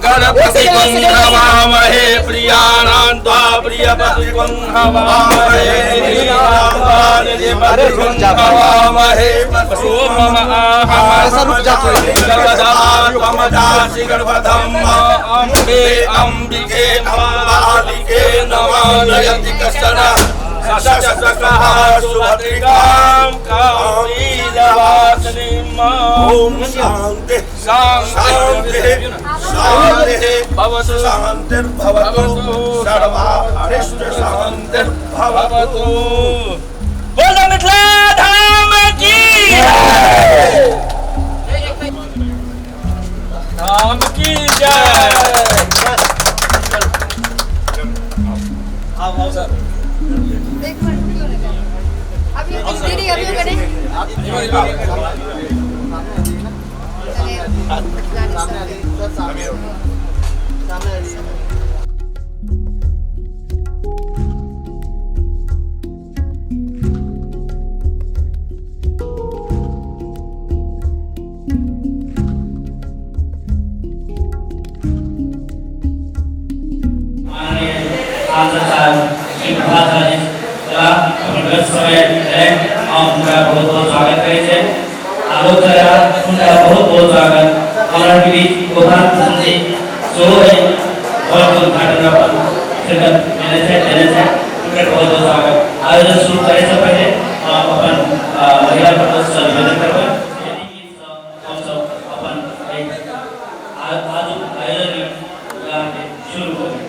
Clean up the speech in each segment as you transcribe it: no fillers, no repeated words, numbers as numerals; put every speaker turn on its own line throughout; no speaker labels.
गणपतिं प्रियाणां त्वा प्रियपतिं हवामहे हवामहे अम्बे अंबिके अंबालिके नमः कश्चन
ओम शांति शांति शांति
भवतु
शांतिर्भवतु सर्वारिष्ट शांतिर्भवतु।
बोलो मिथिला धाम की धाम की जय।
आओ सर
एक मिनट क्यों लगा अभी दीदी अभी करें
हम हुनका बहुत बहुत स्वागत करै छै। आलोक हुनका बहुत बहुत स्वागत। हमरा के बीच गोपाल कृष्ण जी सेहो एहि हॉल के उद्घाटन अपन शिरकत देने छै हुनकर बहुत बहुत स्वागत। आयोजन शुरू करै से पहिले हम अपन महिला प्रकोष्ठ से निवेदन करबै यदि गीतसँ हमसब अपन एहि आजुक आयोजन के शुरू करी।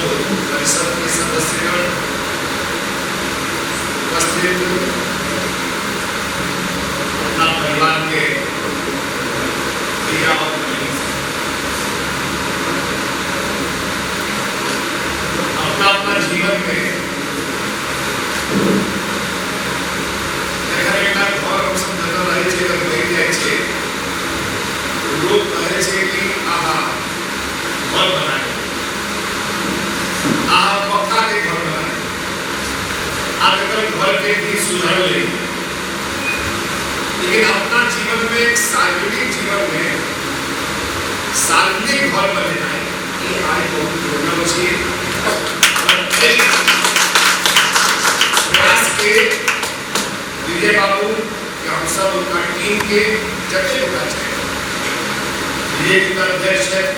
सब परिषद के सदस्यगण, उपस्थित अपना परिवार के भैया और बहिनी, अपना अपना जीवन में जखन एकटा घर हमसब जतऽ रहै छियै तऽ बनि जाइ छै, लोक कहै छै कि आहा घर बना गेल, आहा पक्का के घर बना गेल, आब एकर घर के भी सुधरलै। लेकिन अपना जीवन में, सार्वजनिक जीवन में सार्वजनिक घर बनेनाइ ई आइ बहुत दुर्लभ छै। प्रयास के विजय बाबू के हम सब हुनका टीम के जते गोटा छै, विजय जी तऽ अध्यक्ष छथि,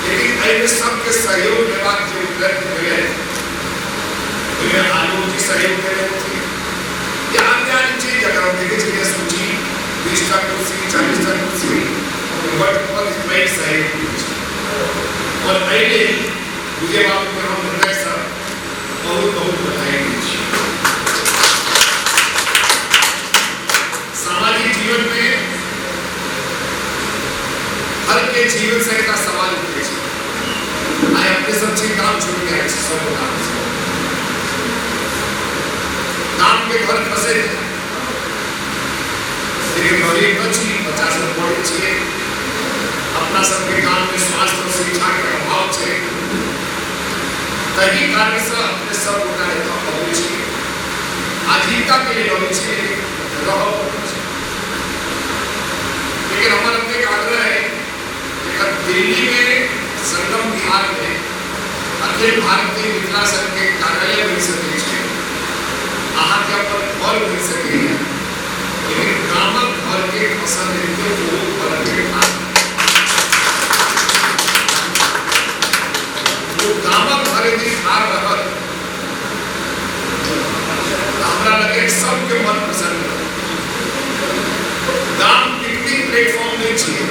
लेकिन एहिमे सबके सहयोग लेबाक जे प्रयत्न भेलै, ओहिमे आलोक जी सहयोग केने छथिन या अन्य अन्य चीज। जकर हम देखै छियै सूची, 20टा कुर्सी, 40टा कुर्सी, बड पैघ सहयोग छै। और एहि लेल विजय बाबूके हम हृदयसँ बहुत बहुत बधाई दै छी। सामाजिक जीवन में हर के जीवन से एकटा सवाल उठै छै। आइ अपने सब छी, गाम छोड़ि के आयल छी, सब गोटा गाम के घर खसै, लेकिन गरीब तऽ छी, बच्चा सब पढ़ै छियै। अपना सबके गाम में स्वास्थ्य और शिक्षा के अभाव छै, तही कारण से अपने सब गोटा एतऽ अबै छी। आजीविका के लेल अबै छी, लेकिन रहऽ पड़ै छै। लेकिन हमर एतेक आग्रह है, एखन दिल्ली में संगम बिहार में अखिल भारतीय मिथिला संघ के कार्यालय बनि सकै छै, अहाँके अपन घर बनि सकैए, लेकिन गामक घर के फसल रहिते ओ घर के ठाढ़, ओ गामक घर यदि ठाढ़ रहत तऽ हमरा लगैए सबके मन प्रसन्न रहत। गाम पिकनिक प्लेटफॉर्म नहि छियै।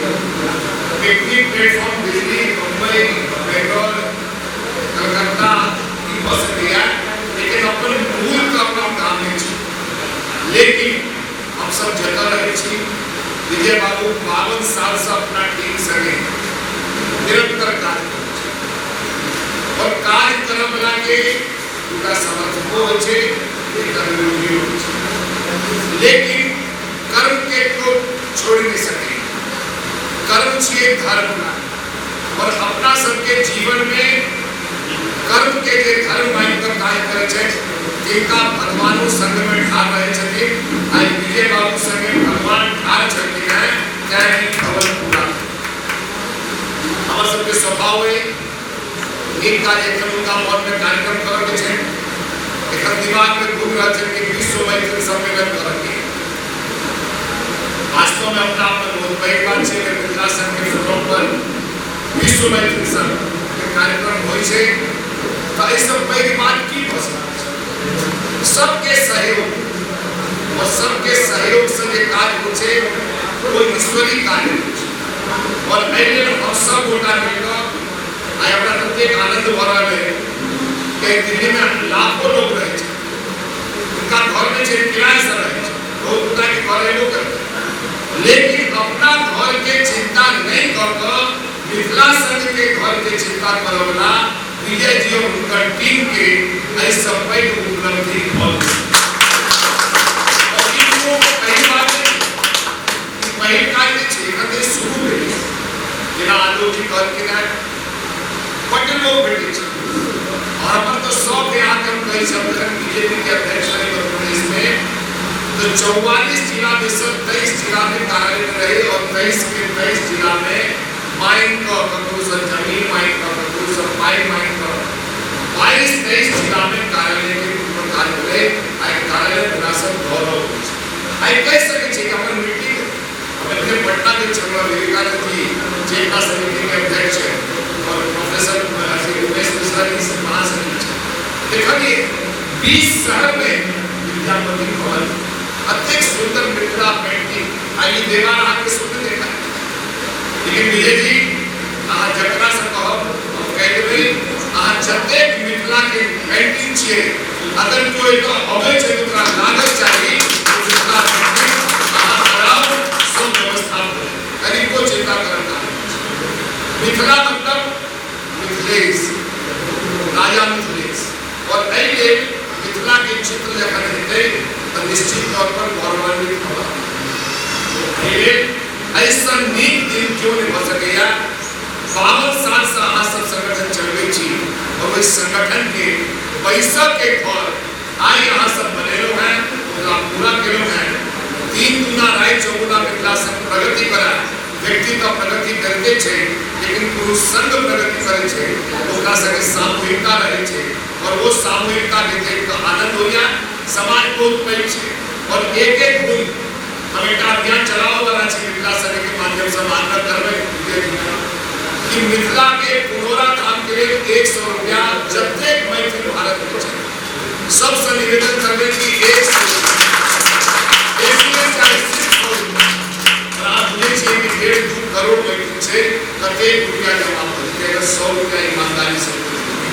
पिकनिक प्लेटफॉर्म दिल्ली, बम्बई, बेंगलोर, कलकत्ता ई भऽ सकैए, लेकिन अपन मूल तऽ अपन गाम नहि छै। लेकिन हमसब जतऽ रहै छी, विजय बाबू 52 सालसँ अपना टीम संगे निरंतर काज करै छै और काज करऽ वला के दूटा समर्थको होइ छै, एकटा विरोधियो होइ छै, लेकिन कर्म के केओ छोड़ि नहि सकै। कर्म छियै धर्म और अपना सबके जीवन में कर्म के जे धर्म मानि कऽ काज करै छथि, तिनका भगवानो संग में ठाढ़ रहै छथिन। आइ विजय बाबू संगे भगवान ठाढ़ छलखिन हेँ, तेँ ई भवन पूरा। हमर सबके स्वभाव अइ, हिनका जे एखन हुनका मनमे कार्यक्रम करऽके छनि, एखन दिमागमे घूमि रहल छनि कि विश्व मैथिल सम्मेलन करऽके। वास्तवमे अपना आपमे बहुत पैघ बात छै। अगर मिथिला संघके फोरम पर विश्व मैथिल संघ के कार्यक्रम होइ छै तऽ एहिसँ पैघ बात की भऽ सकैत छै? सबके सहयोग और सबके सहयोग से जे काज होइ छै, ओ ईश्वरी कार्य होइ छै। और एहि लेल हम सब गोटा मिल कऽ आइ हमरा ततेक आनंद भऽ रहल है कि दिल्ली में लाखों लोग रहै छै, उनका घर नहि छै, किराए से रहै छै, बहुत गोटा के घर हेबो करतै, लेकिन अपना घर के चिंता नहीं कऽ कऽ मिथिला संघ के घर के चिंता करऽ वाला विजय जी और हुनकर टीम के एहिसँ पैघ उपलब्धि भऽ गेल। और ई कोनो पहिल बात नहि, ई पहिल काज नहि छै, एखन तऽ शुरू भेलै। जेना आलोक जी कहलखिन हेँ, बड्ड लोक भेटै छै और हमर तऽ शौक है अहाँके हम कहै छी, हम जखन बीजेपी के अध्यक्ष रही मध्य प्रदेश में तो 44 जिला में से 23 जिला में कार्यालय रहे और 23 के 23 जिला में मांगि कऽ, ककरोसँ जमीन मांगि कऽ, ककरोसँ पाइ मांगि कऽ 22-23 जिला में कार्यालय के रूप में कार्य भेलै। आइ कार्यालय भेलासँ गौरव होइ छै। आइ कहि सकै छी कि हमर मीटिंग, हम एखने पटना गेल छलहुँ, विवेकानंद जी चेतना समिति के अध्यक्ष हैं और प्रोफेसर श्री उमेश मिश्रा जी से महासचिव छै, देखलिए 20 शहर में विद्यापति भवन, अत्यंत सुंदर मिथिला पेंटिंग। आइ ई देवाल अहाँके सुंदर देखा, लेकिन विजय जी, अहाँ जकरा से कहब, हम कहि देबै। जतेक मिथिला के पेंटिंग छियै, अगर कोई एतऽ अबै छै तऽ ओकरा लागक चाही मिथिला पेंटिंग। अहाँ कराउ, सब व्यवस्था भऽ जेतै, कनिको चिंता करब काज नहि छै। मिथिला मतलब मिथिलेश, राजा मिथिलेश, और एहि लेल मिथिला के चित्र जखन हेतै तऽ निश्चित तौर पर गौरवान्वित होबाक। एहि लेल एहिसँ नीक दिन केओ नहि भऽ सकैए। 52 सालसँ अहाँ सब संगठन चलबै छी और ओहि संगठनके बैसऽके घर आइ अहाँ सब बनेलहुँ हेँ, ओकरा पूरा केलहुँ हेँ। 3 दूना राति चौगुना मिथिला संघ प्रगति करए। व्यक्ति तऽ प्रगति करिते छै, लेकिन कोनो संघ प्रगति करै छै तऽ ओकरा संगे सामूहिकता रहै छै और ओ सामूहिकताके देख कऽ आनन्द होइए। समाज बहुत पैघ छै और एक एक गुण हम एकटा अभियान चलाबऽ वाला छी मिथिला संघ के माध्यम से, हम आग्रह करबै विजय जी के कि मिथिला के पुनौरा धाम के लेल 100 रुपया जतेक मैथिल भारत में छै सबसे निवेदन करबै कि 100 रुपया बेसी नहि चाही, सिर्फ 100 रुपया। और अहाँ बुझै छियै कि 1.5-2 करोड़ मैथिल छै, कतेक रुपया जमा भऽ जेतै अगर 100 रुपया ईमानदारी से कोइ देबै।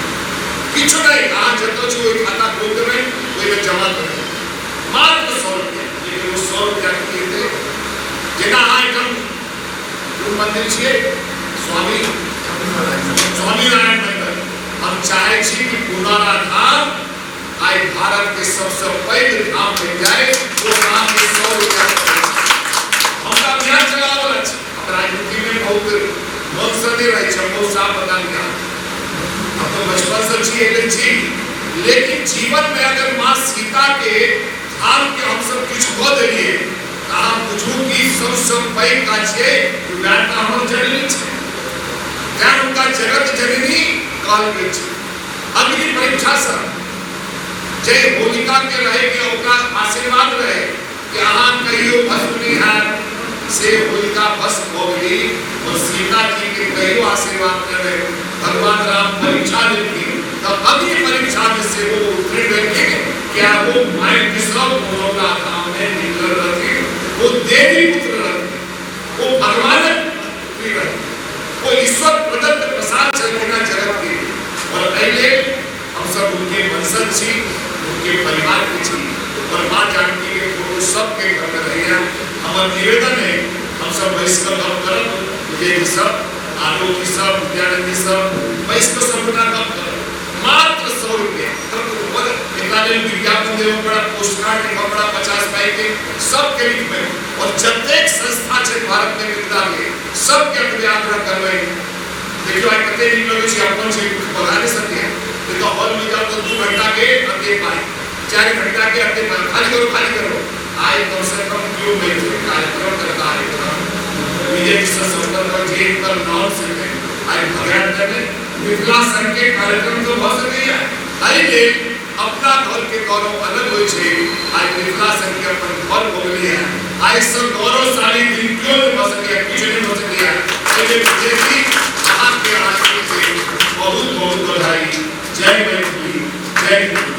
किछु नहि, अहाँ जतऽ छी ओहि खाता खोलि देबै, ओहिमे जमा करबै मात्र 100 रुपया। लेकिन ओ 100 रुपया की हेतै? जेना अहाँ एहिठाम कोन मंदिर छियै, स्वामी स्वामीनारायण मंदिर, हम चाहै छी कि पुनौरा धाम आइ भारत के सबसँ पैघ धाम बनि जाय। ओ अहाँके 100 रुपया हम तऽ अभियान चलाबऽ वाला छी। हम राजनीति में बहुत मनसँ नहि रहै छी, हम बहुत साफ बता दिया, हम तऽ बचपनसँ छी एहि छी, लेकिन जीवन में अगर माँ सीता के धाम के हम सब किछु कऽ देलियै तऽ अहाँ बुझू कि सबसँ पैघ काज छियै। वएह तऽ हमर जननी छै, तेँ हुनका जगत जननी कहल गेल छै। अग्नि परीक्षा सँ जे होलिका के रहे कि ओकरा आशीर्वाद रहे कि अहाँ कहियो भस्म नहि हैत, से होलिका भस्म भऽ गेली और सीता जी के कहियो आशीर्वाद नहि रहे। भगवान राम परीक्षा लेलखिन तऽ अग्नि परीक्षा में सेहो उत्तीर्ण भेलखिन, किया ओ माटि सँ पुनौरा धाम में निकलल रहथिन। ओ देवी पुत्र रहथिन, ओ भगवानक पुत्री रहथिन, ओ ईश्वर प्रदत्त प्रसाद छलखिन हेँ जगत के। और एहि लेल हमसब हुनके वंशज छी, हुनके परिवार के छी और माँ जानकी के फोटो सबके घर में रहैया। हमर निवेदन है, हमसब बैस कऽ गप करब, विजय जी सब, आलोक जी सब, विद्यानंद जी सब, बैस कऽ सबगोटा गप करब। मात्र 100 रुपया एकरा लेल विज्ञापन देबऽ पड़ा, पोस्ट कार्ड लिखऽ पड़ा 50 पाई के, सबके लिखबै और जतेक संस्था छै भारत में मिथिला के सबके एतबे आग्रह करबै। देखियौ आइ कते नीक लगै छै, अपन छै, किछु बता नहि सकैए। नहीं तो हॉल में जाओ तो 2 घंटा के अते पाई, 4 घंटा के अते पाई, खाली करो खाली करो। आइ कम से कम क्यों मैथिली कार्यक्रम करता है विजय जी से संपर्क कर, जे हिनकर नाम से है आइ भगायत नहि। मिथिला संघ के कार्यक्रम तो भऽ सकैए। एहि लेल अपना घर के गौरव अलग होइ छै। आइ मिथिला संघ के अपन घर भऽ गेलैए। आइ सँ गौरवशाली दिन क्यों नहि भऽ सकैए, किछु नहि भऽ सकैए। एहि लेल विजय जी अहाँके आंचल के बहुत बहुत बधाई। जय मैथिली, जय मिथिला।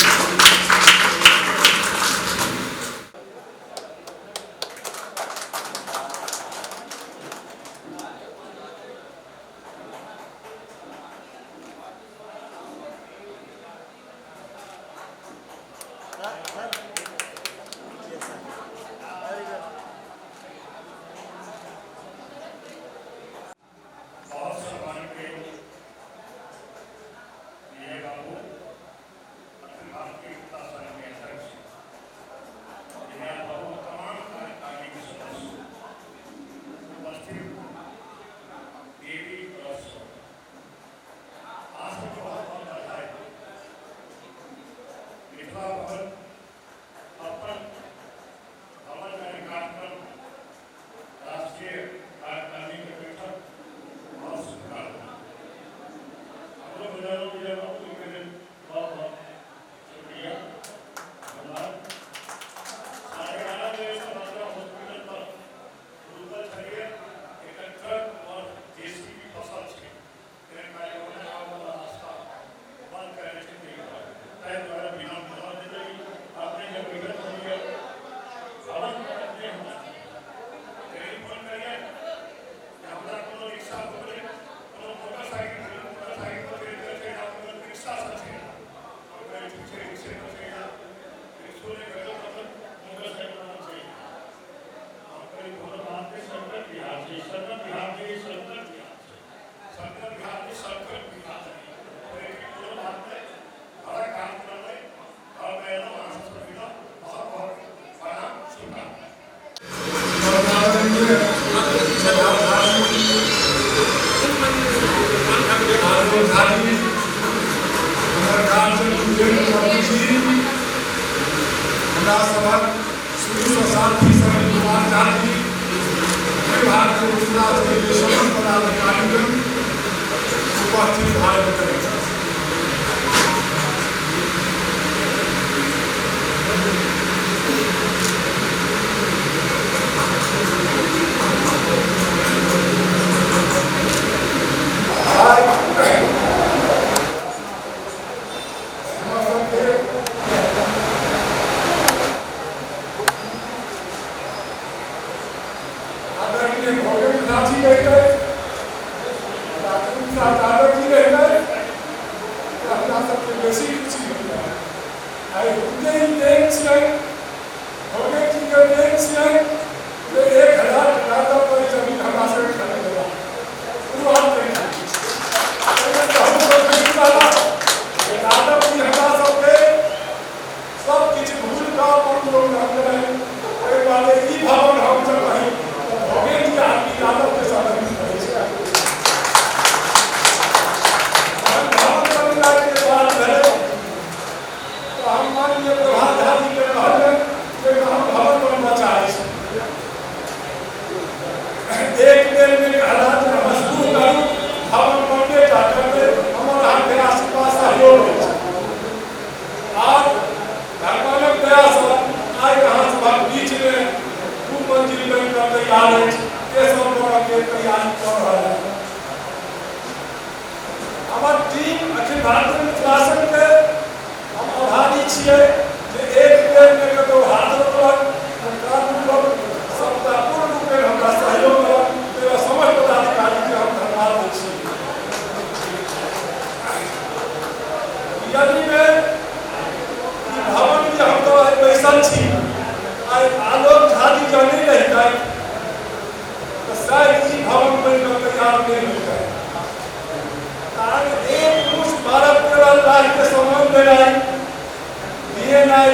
माननीय प्रभात झा जी, आलोक झा जी, हमर कार्यक्रम प्रभु जी, हमरा सभक शुरूसँ साथी सब कुमार झा जी, अखिल भारतीय मिथिला संघके समस्त पदाधिकारीगण, उपस्थित भाई बहिन। आइ हमर सबके आदरणीय भोगेन्द्र झा जी रहितथि, राजेन्द्र झा यादव जी रहितथि तऽ हमरा सबके बेसी खुशी होइए। आइ हुनके ई देन छियनि, भोगेन्द्र जीके देन छियनि जे 1000 टका दऽ कऽ ई जमीन हमरा सबके खरीद देलक। शुरुआत कयने एहिमे तऽ हमसभ खुशी रहलहुँ जे यादव जी हमरा सबके सब किछु भूलि कऽ अपन लोक रहल रहै। ताहि दुआरे ई भवन हम जब कही तऽ भोगेन्द्र जी आदमी यादवके सम्बन्धित रहै छै। जहन भवन बनेलाके बात भेलै तऽ हम माननीय प्रभात झा जीके कहलियनि जे हम भवन बनबऽ चाहै छी। एक बेरमे कहला जे अहाँ शुरू करू, भवन बनबे टा करतै, हमर अहाँके आशीर्वाद सहयोग अछि। आर भगवानक दयासँ आइ अहाँ सभक बीचमे 2 मंजिल बनि कऽ तैयार अछि, तेसर बनऽके तैयारी कऽ रहल अछि। हमर टीम अखिल भारतीय मिथिला संघके हम आभारी छियै जे एक बेरमे कतहु हाथ रोकलक, कान रोकलक, सबटा पूर्ण रूपेण हमरा सहयोग केलक। ताहि समस्त पदाधिकारीके हम धन्यवाद दै छी। यदि ई भवन जे हम तऽ आइ बैसल छी, आइ आलोक झा जी जँ नहि रहितथि तऽ शायद ई भवन बनि कऽ तैयार नहि होइतै। कारण एक पुरुष 12-13 लाखके सामान देनाइ दिएनाइ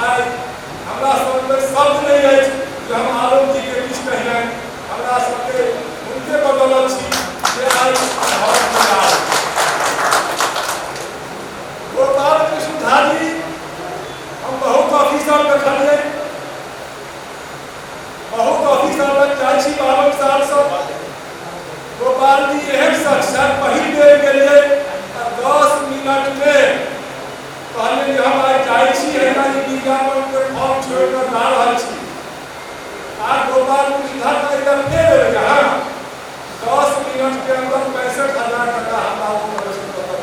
आइ हमरा सबके शब्द नहि अछि जे हम आलोक जीके किछु कहियनि। हमरा सबके हुनके बदौलत छी जे आइ भवन तैयार। गोपाल कृष्ण झा जी, हम बहुत ऑफिसर देखलियै, बहुत ऑफिसर लग जाइ छी 52 सालसँ। गोपाल जी एहन शख्स छथि, पहिल बेर गेलियै आ 10 मिनटमे कहलियै जे हम आइ जाइ छी, एहिना ई विज्ञापनके फॉर्म छोड़ि कऽ जा रहल छी। आ गोपाल कृष्ण झा कहै फेर एबै अहाँ? 10 मिनट के अंदर 65,000 टका हमरा ओ प्रश्न पत्र पर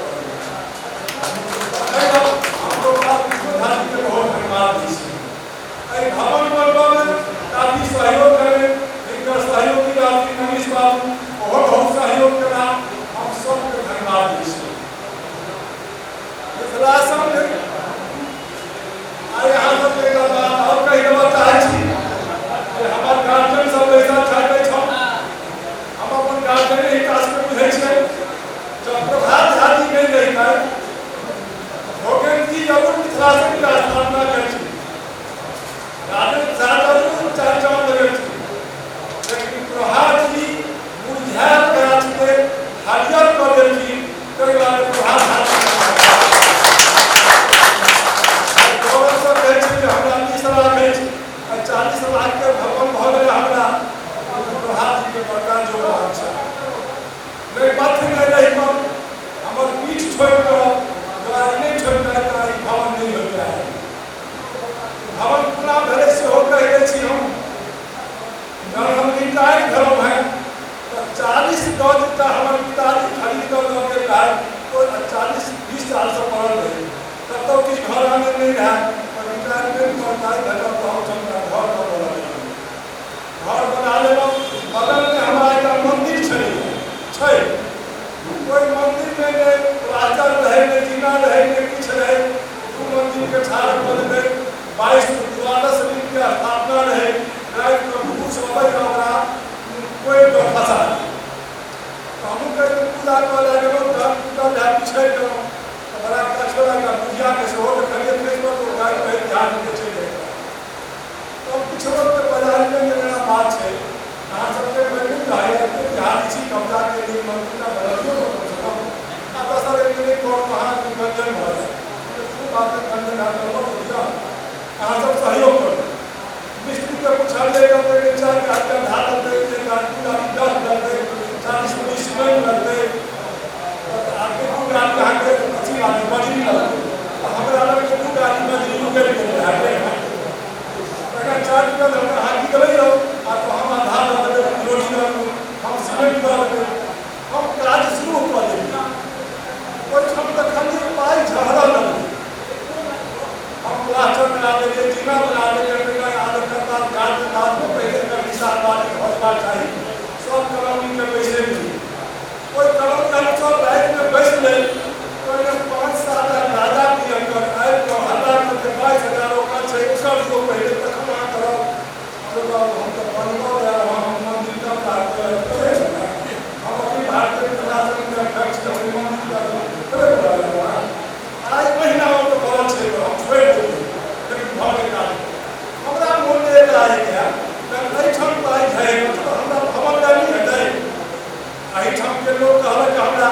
हम गोपाल कृष्ण झा जी के बहुत धन्यवाद दै छी। एहि भवन बनबऽमे काफी सहयोग करें, हिनकर सहयोगी रहथिन मनीष बाबू, ओहो बहुत सहयोग केला। हम सबके धन्यवाद दै छी। मिथिला संघ आइ अहाँ सबके एकटा बात आओर कहि देबऽ चाहै छी।
करू अहाँके गंजन भऽ जायत। कोनो बातक गंजन हैत तऽ लऽ लिअ, अहाँ सब सहयोग करू। मिस्त्रीके पुछलियै, कहलकै जे 4 गाड़ी आधा लगतै, 1 गाड़ी 2 गाड़ी 10 लगतै, 40 बोरी सीमेंट लगतै, आगे 2 गाड़ी अहाँके अथी लागतै, बजरी लगतै। तऽ हमरा लग 2 गाड़ी बजरी उगलि गेल रहै। तखन 4 रुपया तऽ हमरा अहाँ की देबै यौ? आ तऽ हम आधा दऽ देबै, रोटी दऽ देबै, हम सीमेंट दऽ देबै। हम काज शुरू कऽ देलियै। ओहिठाम देखलियै पाइ झहरऽ लगलै। हम प्लास्टर बना देलियै, जीना बना देलियै, पहिने आदर करता गाछ गाछमे पहिले एकर निशान बारी भऽ जेबाक चाही। सब कॉलोनीके बैसेलियै। ओहि कॉलोनी हम सब रातिमे बैसलै, ओहिमे 5-7 टा गाजा पियकर आबि कऽ हल्ला करतै, 22,000 ओकर छै, ओकर दियौ पहिले, तखन अहाँ करब। हम तऽ बनबऽ आयल हँ, हम मन्दिर का हम अखिल भारतीय मिथिला संघके अध्यक्ष छी, हम मन्दिर का थोड़े बोला। आइ महीना हम तऽ करल छै, हम छोड़ि देलियै, लेकिन भऽ गेल काज। हमरा मोन एक आइ गया तऽ एहिठाम पाइ झड़ि तऽ हमरा भवन लए नहि हेतै। एहिठामके लोक कहलक हमरा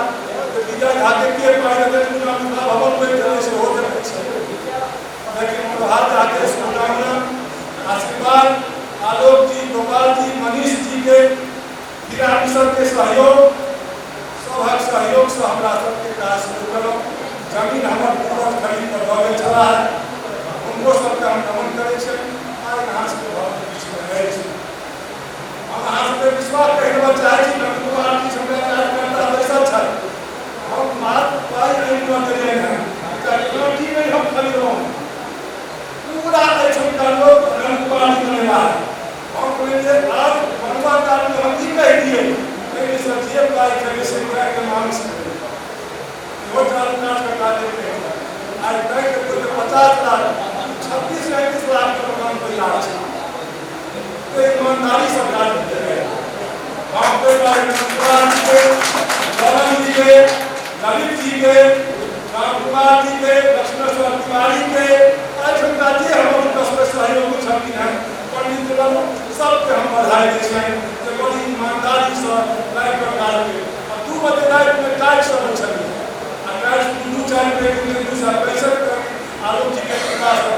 जे विजय झाके के पाइ देतै, पूरा मिथिला भवन बनि गेलै, सेहो देखै छै। लेकिन प्रभात झाके शुभकामना, आशीर्वाद, आलोक जी, गोपाल जी, मनीष जी के, हीरा मिश्र के सहयोग, सभक सहयोगसँ हमरा सबके काज शुरू केलहुँ। जमीन हमर पूर्वज खरीद कऽ दऽ गेल छलाह, हुनको सबके हम नमन करै छियनि। आइ अहाँ सबके भवन बीचमे अछि। हम अहाँ सबके विश्वास कहि देबऽ चाहै छी, नवीन कुमार जी हमरा कार्यकर्ता बैसल छथि, हम मात्र पाइ आनि कऽ देलियनि हेँ, एकटा काँटी नहि हम खरीदलहुँ। पूरा एहिठुमका लोक नवीन कुमार जी बनेला। हम कहलियै आज बनबा कालमे हम ई कहि दियै, एहिमे जे पाइ खेबै से के मांग सकबै। इहो चालू काज करता देते। आइ बैंक के 50 लाख, 36-37 लाख के मकान तैयार छै। तो ईमानदारी से काज भेलै। हम ताहि दुआरे कुमार जी के, ललन जी के, ललित जी के, राम कुमार जी के, लक्ष्मेश्वर तिवारी के, एहिठुमका जे हमर हुनका सबके सहयोगी छलखिन हेँ, पंडित सबके हम बधाई दै छियनि जे बड़ी ईमानदारीसँ लागि कऽ काज केलक। आ 2 बजे रातिमे टाइल्स अबै छलियै आ टाइल्स 2 4 रुपये किलो, 265 रुपये आलोक जीके कृपासँ।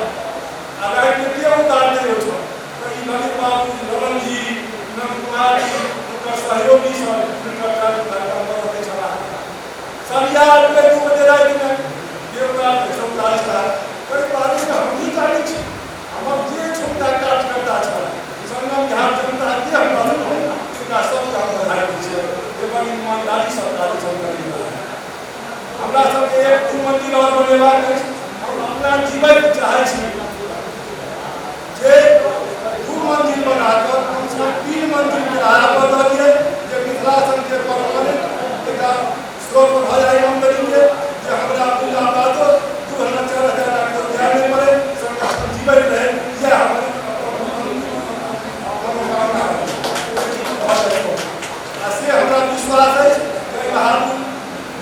आ रातिमे के उतारतै ओहिठाम? तऽ ई ललित बाबू, ललन जी, नंद कुमार जी, हुनकर सहयोगी सब हुनकर टाइल्स उतारि कऽ दऽ दै छलाह। सरिया आबि 2 बजे रातिमे के उतारतै? सब उतारै छलाह। ओहि बारेमे हम नहि जानै छी। हमर जे छोटका कार्यकर्ता छल, संगम झा, जनता जे हमरा तिनका सबके हम बधाई दै छियै जे बड़ी ईमानदारीसँ काज सब करेला। हमरा सबके 1-2 मंदिर आओर बनेबाक अछि। हम अपना जीवैत चाहै छी जे 2 मंजिल बना कऽ कमसँ कम 3 मंजिल किराया पर दऽ दियै, जे मिथिला संघके परमानेंट एकटा स्रोत भऽ जाय आमदनीके, जे हमरा पूजा बादो 2000 4000 टाका जाय नहि पड़े, संगठन जीवैत रहै। इएह हमर मनोकामना अछि। आ से हमरा विश्वास अछि जे बहादुर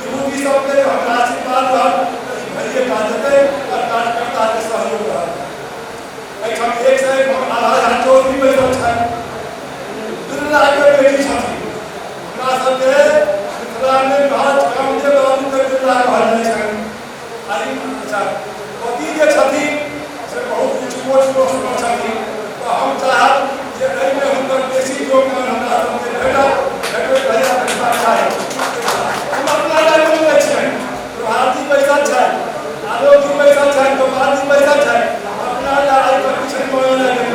विभूति सबके हमरा आशीर्वाद रहत तऽ ई भइए टा जेतै आ कार्यकर्ताके सहयोग रहत। एहिठाम 1 से 1 आधा झा चौधरी बैसल छथि, बिरलाके बेटी छथिन। हमरा सबके मिथिलामे महाराज कामदेव बाबूके बिरला कहल जाइ छनि। आ ई अच्छा पति जे छथिन से बहुत उच्च कोटि पोस्टपर छथिन। तऽ हम चाहब जे एहिमे हुनकर बेसी योगदान हमरा सबके भेटत, भेटैत रहै, भेटबाक चाही। हम अपना लए बनबै छियनि। प्रभात जी बैसल छथि, आलोक जी बैसल छथि, गोपाल जी बैसल छथि, अपना लए आइ तक किछु नहि मांगल गेल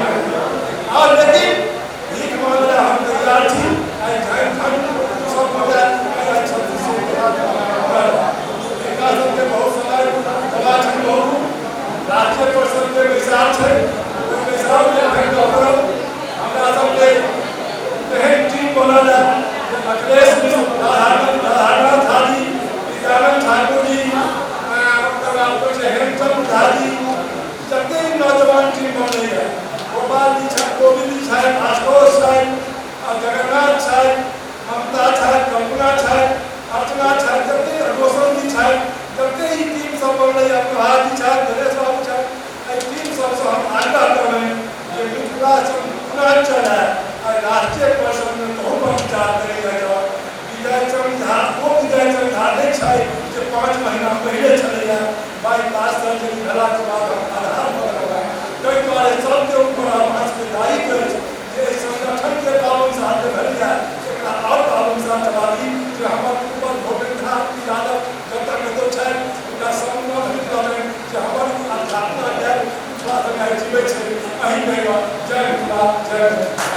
और लेकिन भीख मांगय लए हम तैयार छी। आइ धन धन सब गोटे हिनका सबके बहुत समय दवा छनि, बहुत राष्ट्रीय परिषदके बैसार छै, ओहि बैसारमे एखन करब। हमरा सबके एहन टीम बनल है जे अखिलेश मिश्र, राधानाथ झा जी, विद्यानंद ठाकुर जी, ओकर बाद कहै छै हेमचंद्र झा जी, जतेक नौजवान टीम बनलैए, गोपाल जी छथि, गोविंद जी छथि, आशुतोष छथि, आ जगन्नाथ छथि, ममता छथि, कल्पना छथि, अर्चना छथि, जतेक रोशन जी छथि, जतेक ई टीम सब बनलैए, प्रभात जी छथि, गणेश बाबू छथि, एहि टीम सबसँ हम आग्रह करबनि जे मिथिला संघ पुनः चलय आ राष्ट्रीय परिषदमे तहू पर विचार करै जाउ। विजय चंद्र झा ओ विजय चंद्र झा नहि छै जे 5 महीना पहिले छलैए। बाईपास सर्जरी भेलाके बाद हम आधार भऽ गेलहुँ। ताहि दुआरे सबके ऊपर अहाँ सबके दायित्व अछि जे एहि संगठनके 52 साल जे भेलैए, एकरा आओर 52 साल चलाबी, जे हमर पूर्वज भूपेन्द्र यादव जतऽ कतहु छथि, हुनका संग भेट रहलनि जे हमर अध्यात्मक मिथिला समय जीबै छै। अही कहिकऽ जय मिथिला, जय।